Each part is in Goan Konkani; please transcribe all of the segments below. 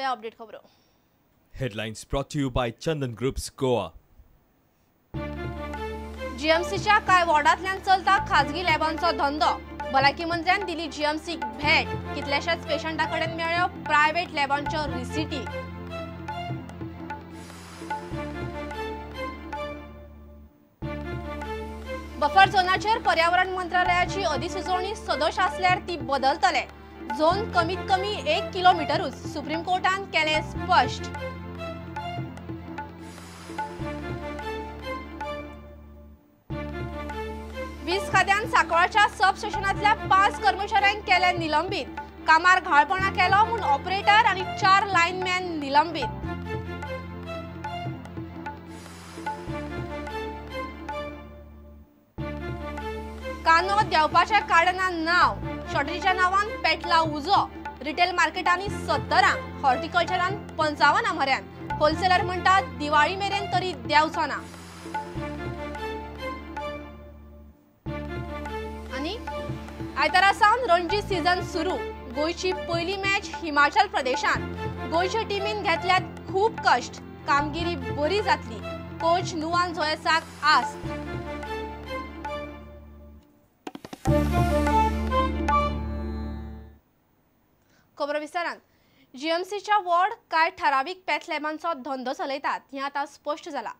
पळया अपडेट खबरो. Headlines brought to you by Chandan Groups Goa. जीएमसीच्या कांय वॉर्डांतल्यान चलता खाजगी लॅबांचो धंदो. भलायकी मंत्र्यान दिली जीएमसीक भेट. कितल्याशाच पेशंटा कडेन मेळ्ळ्यो प्रायव्हेट लॅबांच्यो रिसिटी. बफर झोनाचेर पर्यावरण मंत्रालयाची अधिसुचोवणी सदोश आसल्यार ती बदलतले. झोन कमीत कमी 1 किलोमिटरूच सुप्रीम कोर्टान केलें स्पश्ट. वीज खात्यान सांकवाळच्या सब स्टेशनांतल्या 5 कर्मचाऱ्यांक केले निलंबीत. कामार घाळपणा केलो म्हूण ऑपरेटर आनी 4 लायनमॅन निलंबीत. कानो देंवपाच्या कारणान नांव. शॉर्टेजीच्या नांवान पेटला उजो. रिटेल मार्केटांनी 70, हॉर्टिकल्चरान 55 म्हऱ्यान. होलसेलर म्हणटात दिवाळी मेरेन तरी देंवचो ना. आयतारा सावन रणजी सीझन सुरू. गोंयची पयली मॅच हिमाचल प्रदेशांत. गोंयच्या टिमीन घेतल्यात खूब कश्ट. कामगिरी बरी जातली. कोच नुवान जोयसाक आस्त. खबर विस्तारान. जीएमसीच्या वॉर्ड कांय ठरावीक पॅथ लॅबांचो धंदो चलयतात हें आतां स्पश्ट जाला.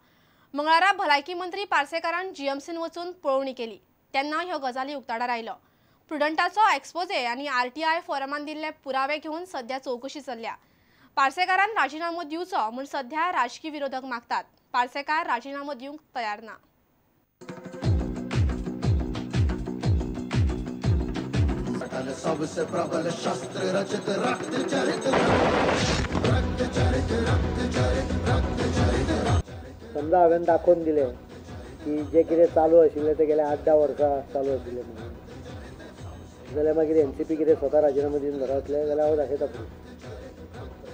मंगळारा भलायकी मंत्री पार्सेकारान जीएमसीन वचून पळोवणी केली तेन्ना ह्यो गजाली उक्ताडार आयलो. प्रुडंटाचो एक्सपोजे आनी आरटीआय फोरमान दिल्ले पुरावे घेवन सध्या चवकशी चल्ल्या. पार्सेकारान राजिनामो दिवचो म्हूण सध्या राजकी विरोधक मागतात. पार्सेकार राजिनामो दिवंक तयार ना. सबसे प्रबल शस्त्र रचित रक्त चरित रक्त चरित रक्त चरित रक्त चरित. समजा हांवें दाखोवन दिलें की जे कितें चालू आशिल्लें तें गेल्या 8-10 वर्सां चालू आशिल्लें म्हणून, जाल्यार मागीर एनसीपी कितें स्वता राजिनामो दिवन घरा वतलें जाल्यार हांव दाखयता proof.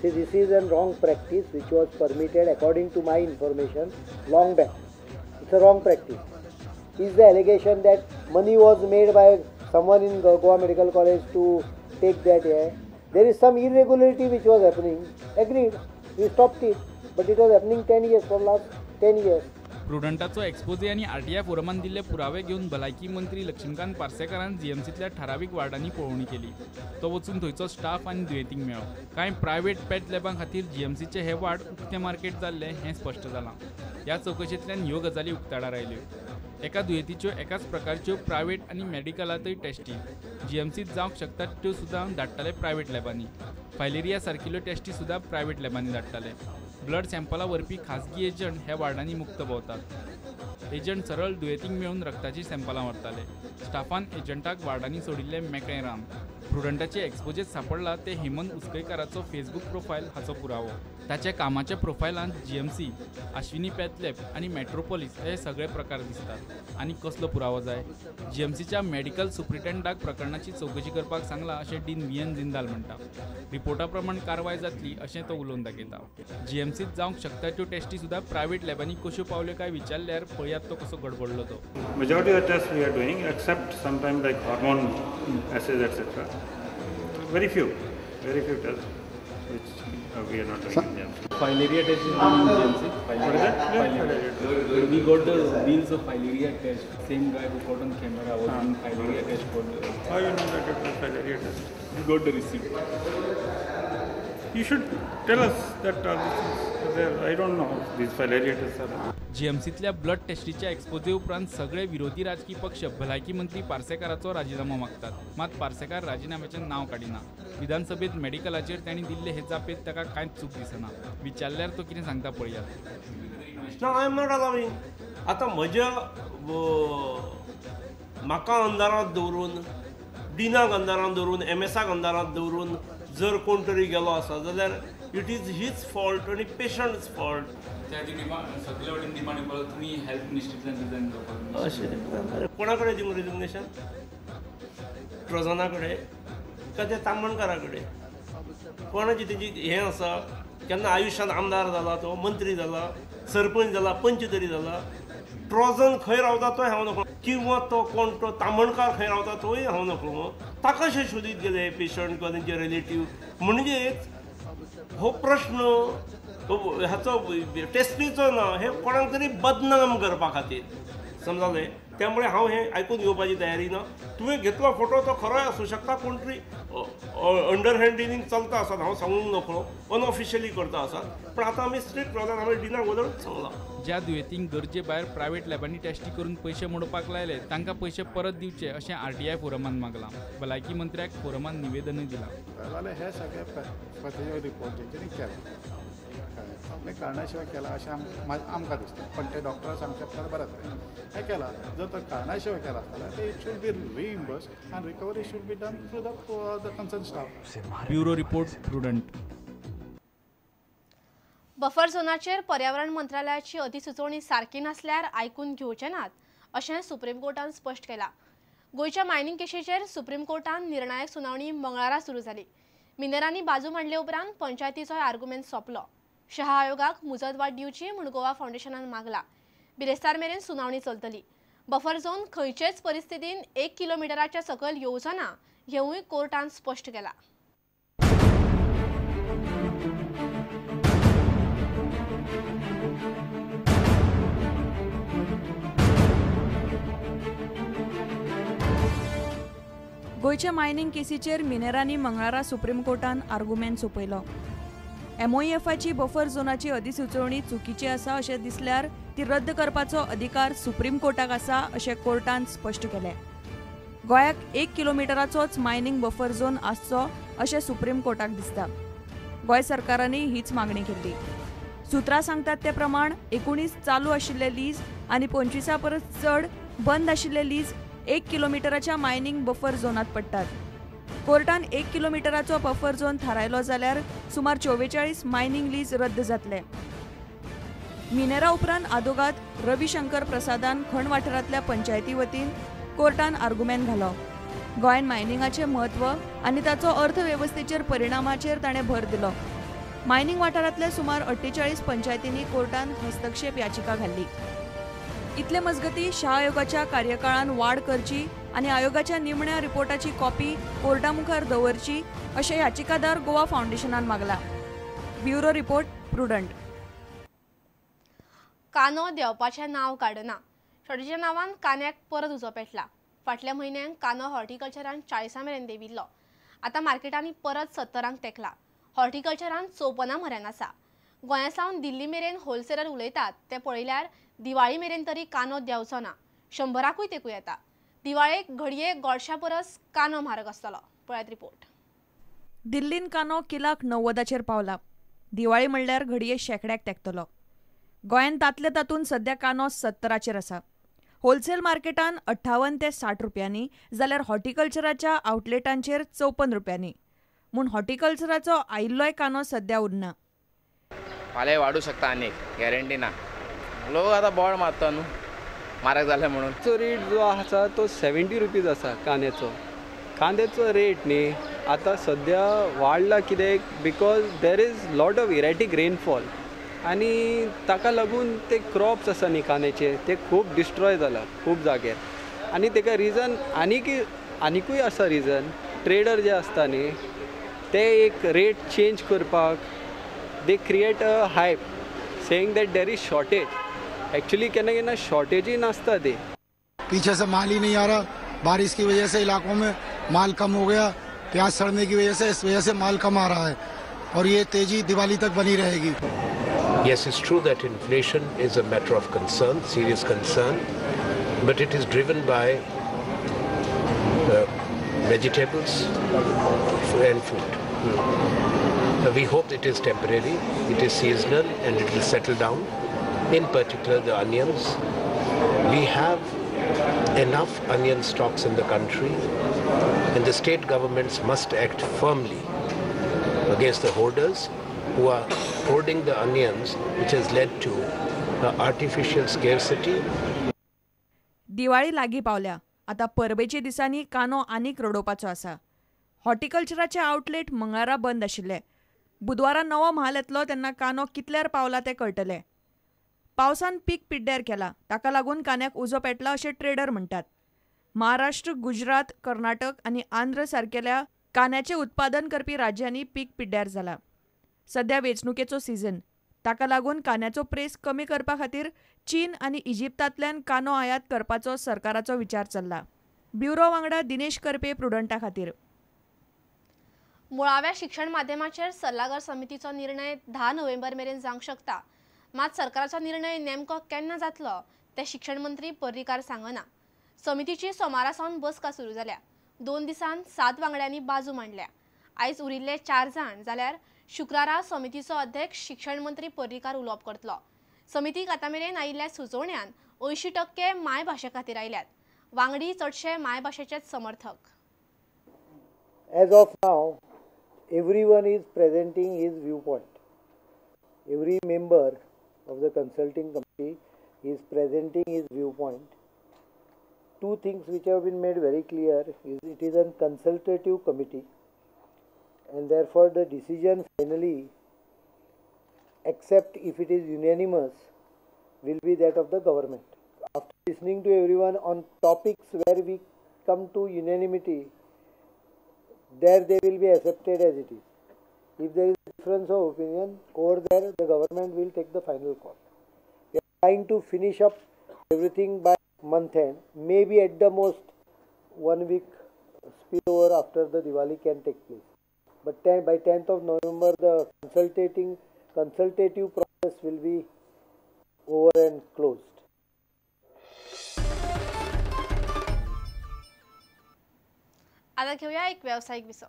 See, this is an wrong practice which was permitted according to my information long back. It's a wrong practice. Is the allegation that money was made by someone in Goa Medical College to take that here? There is some irregularity which was happening. Agreed, we stopped it, but it was happening 10 years, for last 10 years. प्रुडंटाचो exposé आनी आरटीआय फोरमान दिल्ले पुरावे घेवन भलायकी मंत्री लक्ष्मीकांत पार्सेकारान जीएमसींतल्या ठरावीक वार्डांनी पळोवणी केली. तो वचून थंयचो स्टाफ आनी दुयेंतींक मेळ्ळो. कांय प्रायव्हेट पॅथ लॅबां खातीर जीएमसीचे हे वार्ड उक्ते मार्केट जाल्ले हें स्पश्ट जालां. ह्या चवकशेंतल्यान ह्यो गजाली उक्ताडार आयल्यो. एका दुयेंतीच्यो एकाच प्रकारच्यो प्रायव्हेट आनी मेडिकलांतय टेस्टी जीएमसींत जावंक शकतात त्यो सुद्दां धाडटाले प्रायव्हेट लॅबांनी. फायलेरिया सारकिल्ल्यो टेस्टी सुद्दां प्रायव्हेट लॅबांनी धाडटाले. ब्लड सॅम्पलां व्हरपी खाजगी एजंट ह्या वार्डांनी मुक्त भोंवतात. एजंट सरळ दुयेंतींक मेळून रक्ताचीं सॅम्पलां व्हरताले. स्टाफान एजंटाक वार्डांनी सोडिल्लें मेकळें रान. प्रुडंटाचे एक्सपोजेत सांपडला ते हेमंत उसकयकाराचो फेसबूक प्रोफायल हाचो पुरावो. ताच्या कामाच्या प्रोफायलांत जीएमसी, आश्विनी पॅथलॅब आनी मेट्रोपोलीस हे सगळे प्रकार दिसतात. आनी कसलो पुरावो जाय? जीएमसीच्या मेडिकल सुप्रिटेंडाक प्रकरणाची चवकशी करपाक सांगला अशें डीन व्ही एन जिंदाल म्हणटा. रिपोर्टा प्रमाण कारवाय जातली अशें तो उलोवन दाखयता. जीएमसीत जावंक शकता त्यो टेस्टी सुद्दां प्रायव्हेट लॅबांनी कश्यो पावल्यो काय विचारल्यार पळयात तो कसो गडबडलो तो. Majority of the tests we are doing, except sometimes like hormone assays, etc. Very few tests which we are not doing in GMC. Filaria test is done in GMC. What is that? Filaria. We got the bills of filaria test. Same guy who caught on camera was doing filaria test for the. How you know that it was filaria test? We got the receipt. You should tell us that all these things are there. I don't know these filaria tests are. जीएमसींतल्या blood टेस्टीच्या एक्सपोजे उपरांत सगळे विरोधी राजकी पक्ष भलायकी मंत्री पार्सेकाराचो राजिनामो मागतात. मात पार्सेकार राजिनाम्याचें नांव काडिना. विधानसभेत मेडिकलाचेर तांणी दिल्ले हे जापेंत ताका कांयच चूक दिसना. विचारल्यार तो कितें सांगता पळयात. ना, I am not allowing. आतां म्हज्या म्हाका अंदारांत दवरून, डिनाक अंदारांत दवरून, एमएसाक अंदारांत दवरून जर कोण तरी गेलो आसा जाल्यार it is his fault आनी पेशंट्स फॉल्ट. सगळे वटेन डिमांड येवपाक तुमी हेल्थ मिनिस्ट्रींतल्यान रिजायन करपाक. अशें कोणा कडेन दिवंक रेजिग्नेशन? ट्रोजना कडेन काय त्या तामणकारा कडेन? कोणाची तेजी हें आसा? केन्ना आयुश्यांत आमदार जाला तो, मंत्री जाला, सरपंच जाला, पंच तरी जाला. ट्रोजन खंय रावता तोय हांव नकळो, किंवा तो कोण तो तामणकार खंय रावता तोय हांव नकळो. ताका अशें शोदीत गेले पेशंट किंवा तेंचे रिलेटीव. म्हणजेच हो प्रश्न हाचो टेस्टीचो ना, हे कोणाक तरी बदनाम करपा खातीर समजलें. त्यामुळे हांव हें आयकून घेवपाची तयारी ना. तुवें घेतलो फोटो तो खरोय आसूं शकता, कोण तरी अंडर हँड डिलींग चलता आसत, हांव सांगूंक नकळो, अनऑफिशियली करता आसत. पण आतां आमी स्ट्रिक्ट रावल्यात, हांवें डिना अगोदरूच सांगलां. ज्या दुयेंतींक गरजे भायर प्रायव्हेट लॅबांनी टेस्टी करून पयशे मोडपाक लायले तांकां पयशे परत दिवचे अशें आरटीआय फोरमान मागलां. भलायकी मंत्र्याक फोरमान निवेदनूय दिलां. जाल्यार हे सगळे पॅथॉलॉजी रिपोर्ट जेंच्यांनी केला आपल्या कारणा शिवाय केला अशें आमकां दिसता, पण ते डॉक्टरां सांगतात तर बरें तरेन हें केलां. जर तो कारणा शिवाय केला आसता जाल्यार it should be reimburse and recovery should be done through the concern staff. Bureau report, Prudent. Buffer झोनाचेर पर्यावरण मंत्रालयाची अधिसुचोवणी सारकी नासल्यार आयकून घेवचे नात अशें सुप्रीम कोर्टान स्पश्ट केलां. गोंयच्या मायनिंग केशीचेर सुप्रीम कोर्टान निर्णायक सुनावणी मंगळारा सुरू जाली. मिनेरांनी बाजू मांडले उपरांत पंचायतीचोय आर्गुमेंट सोंपलो. शहा आयोगाक मुजतवाड दिवची म्हूण गोवा फावंडेशनान मागला. बिरेस्तार मेरेन सुनावणी चलतली. बफर झोन खंयचेच परिस्थितीन 1 किलोमिटराच्या सकयल येवचो ना हेंवूय कोर्टान स्पश्ट केलां. गोंयच्या मायनिंग केसीचेर मिनेरांनी मंगळारा सुप्रीम कोर्टान आर्गुमेंट सोंपयलो. एमओएफाची बफर झोनाची अधिसुचोवणी चुकीची आसा अशें दिसल्यार ती रद्द करपाचो अधिकार सुप्रीम कोर्टाक आसा अशें कोर्टान स्पश्ट केलें. गोंयाक 1 किलोमिटराचोच मायनिंग बफर झोन आसचो अशें सुप्रीम कोर्टाक दिसता. गोंय सरकारानय हीच मागणी केल्ली. सुत्रां सांगतात ते प्रमाण 19 चालू आशिल्ले लीज आनी 25 परस चड बंद आशिल्ले लीज 1 किलोमिटराच्या मायनिंग बफर झोनात पडटात. कोर्टान 1 किलोमिटराचो बफर झोन थारायलो जाल्यार सुमार 44 मायनिंग लीज रद्द जातले. मिनेरा उपरांत आदोगाद रविशंकर प्रसादान खण वाठारांतल्या पंचायती वतीन कोर्टान आर्गुमेंट घालो. गोंयांत मायनिंगाचें म्हत्व आनी ताचो अर्थवेवस्थेचेर परिणामाचेर ताणें भर दिलो. मायनिंग वाठारांतल्या सुमार 48 पंचायतींनी कोर्टान हस्तक्षेप याचिका घाल्ली. इतले मजगती शाह आयोगाच्या कार्यकाळान वाड करची आनी आयोगाच्या निमण्या रिपोर्टाची कॉपी कोर्टा मुखार दवरची अशें याचिकादार गोवा फावंडेशनान मागला. Bureau report, Prudent. कांदो देंवपाचें नांव काडना. शॉर्टेजीच्या नांवान कांद्याक परत उजो पेटला. फाटल्या म्हयन्याक कांदो हॉर्टिकल्चरान 40 मेरेन देंविल्लो. आतां मार्केटांनी परत 70 तेंकला. हॉर्टिकल्चरान 54 म्हऱ्यान आसा. गोंया सावन दिल्ली मेरेन होलसेलर उलयतात ते पळयल्यार दिवाळी मेरेन तरी कांदो देंवचो ना, 100कूय तेंकूं येता. दिवाळेक घडये गोडशा परस कांदो म्हारग आसतलो. पळयात रिपोर्ट. दिल्लीन कांदो किलाक 90 पावला. दिवाळी म्हणल्यार घडये शेंकड्याक तेंकतलो. गोंयांत तांतले तातूंत सद्या कांदो 70 आसा. होलसेल मार्केटान 58 ते 60 रुपयांनी जाल्यार हॉर्टिकल्चराच्या आउटलेटांचेर 54 रुपयांनी. म्हूण हॉर्टिकल्चराचो आयिल्लोय कांदो सद्या उरना. फाल्यां वाडूं शकता आनीक, गॅरंटी ना. लोक आतां बोड मारता न्हू, म्हारग जालें म्हणून. रेट जो आसा तो 70 रुपीज आसा कांद्याचो. कांद्याचो रेट न्ही आतां सद्या वाडला कित्याक, because there is lot of erratic rainfall आनी ताका लागून ते क्रॉप्स आसा न्ही कांद्याचे ते खूब डिस्ट्रॉय जाला खूब जाग्यार. आनी ताका रिजन आनिकूय आसा रिजन. ट्रेडर जे आसता न्ही ते एक रेट चेंज करपाक they create a hype saying that there is shortage. Actually केन्ना केन्ना शॉर्टेजय नासता ते. पीछे से माल ही नहीं आ रहा, बारिश की वजह से इलाकों में माल कम हो गया, प्याज सड़ने की वजह से, इस वजह से माल कम आ रहा है और ये तेजी दिवाली तक बनी रहेगी. Yes, it's true that inflation is a matter of concern, serious concern, but it is driven by vegetables and food. We hope it is temporary, it is seasonal and it will settle down. In particular, the onions. We have enough onion stocks in the country and the state governments must act firmly against the hoarders who are hoarding the onions, which has led to artificial scarcity. Diwali लागी पावल्या. आता परबेचे दिसांनी कांदो आनीक रडोवपाचो आसा. हॉर्टिकल्चराचे आउटलेट मंगळारा बंद आशिल्ले. बुधवारा नवो म्हाल येतलो तेन्ना कांदो कितल्यार पावला तें कळटलें. पावसान पीक पिड्ड्यार केला, ताका लागून कांद्याक उजो पेटला अशें ट्रेडर म्हणटात. महाराष्ट्र, गुजरात, कर्नाटक आनी आंध्र सारकेल्या कांद्याचें उत्पादन करपी राज्यांनी पीक पिड्ड्यार जाला. सध्या वेंचणुकेचो सीझन, ताका लागून कांद्याचो प्रेस कमी करपा खातीर चीन आनी इजिप्तांतल्यान कांदो आयात करपाचो सरकाराचो विचार चल्ला. ब्युरो वांगडा दिनेश करपे, प्रुडंटा खातीर. मुळाव्या शिक्षण माध्यमाचेर सल्लागार समितीचो निर्णय 10 नोव्हेंबर मेरेन जावंक शकता. मात सरकाराचो निर्णय नेमको केन्ना जातलो ते शिक्षण मंत्री पर्रीकार सांगना. समितीची सोमारा सावन बसका सुरू जाल्या. 2 दिसांत 7 वांगड्यांनी बाजू मांडल्या. आयज उरिल्ले 4 जाण जाल्यार शुक्रारा समितीचो अध्यक्ष शिक्षण मंत्री पर्रीकार उलोवप करतलो. समितीक आतां मेरेन आयिल्ल्या सुचोवण्यान 80% मायभाशे खातीर आयल्यात. वांगडी चडशे मायभाशेचेच समर्थक. As of now, everyone is presenting his viewpoint. Every member of the consulting committee is presenting his viewpoint. Two things which have been made very clear is it is a consultative committee, and therefore the decision finally, except if it is unanimous, will be that of the government. After listening to everyone on topics where we come to unanimity, there they will be accepted as it is. If there is a difference of opinion, over there the government will take the final call. We are trying to finish up everything by month end, maybe at the most 1 week spillover after the Diwali can take place. But by 10th of November, the consultative process will be over and closed. आता घेऊया एक व्यावसायिक विसव.